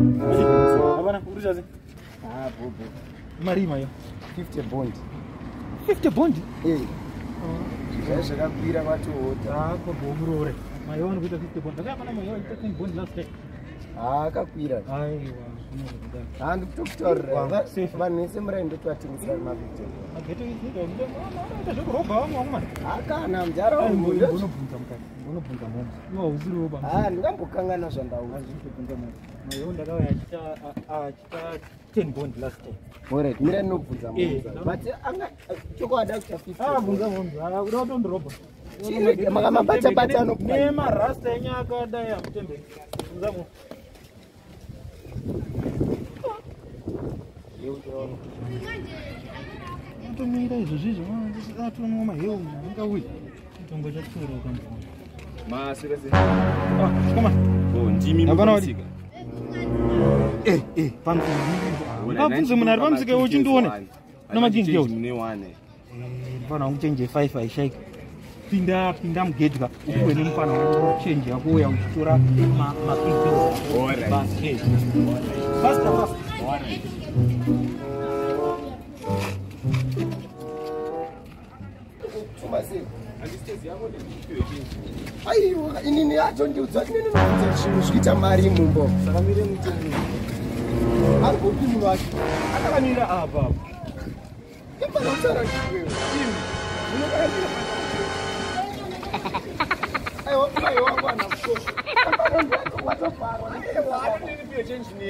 Hapana, uri Ah, bobo. Mari mayo. 50 bond. 50 bond? Eh. Zvai zvakakwira kwatoota. Ah, kwagomurore. Mayo anokuita 50 bond. Ndakapana mayo aita 10 bond last time. Ah, akakwira. Aiwa, Ah, ndikutokutaurira. Safe. Vanhu vese murai ndotovatengesera ma 50. Mageto ita zvekurobha vamwe vamwe mani. Ah, kana mudhara wangu. Unobvunza mukati. Unobvunza mombe. Iwe hausiriwo ba. Ah, ndingambokanganwa zvandaudza. Azvibvunza mombe. Mayo ndakauya achita achita 10 bond last time. Alright, mira ndinobvunza Eh, mombe. But anga chokwadi akuita 50. Ah, bvunza mombe. Ah, uda kutondorobha. Chirege, makamabata-bata anopwanya. Nemarasta enyu akadai amutembeki. Bvunza mombe. Atomira izvozvo izvo atonwa maheu angauyi. Mutongo chatora ukambona. Maswera sei? Ah, come on. Oh, ndimi Hapana mupamusika. Eh, eh, pamubvunze munhu ari pamusika uchindione. Namachinji Change mune one. Mufana wangu chenje 5 aishaika. Pinda pinda mugedhi ka upiwe nemufana wangu chenje yako uya uchitora mapipils. Alright. Basi, eh. Faster, faster. Tuma sei? Aiwa, inini yacho ndiudza inini ndinobvunza zvinhu zvikuita mari mumbo. Saka mire mutengo. Ari kupi munhu wacho? Akakamira apa apa. Ipana kutaura chiwewe. Aiwa, mai wangu ana kutosha. Watobharwa.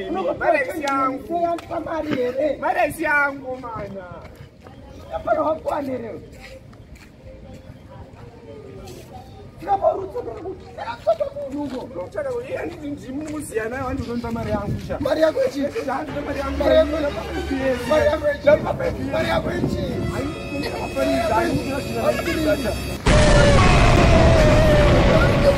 Unokupa mari here? Mari yangu mana. Hapana wakwane here? Unotsvaka kuti iye nditi ndimi muziya nayo handinonipa mari yangu sha. Mari yako ichi? Handina mari yangu. Mari yako Mari yako ichi? Mari yako ichi? Mari yangu.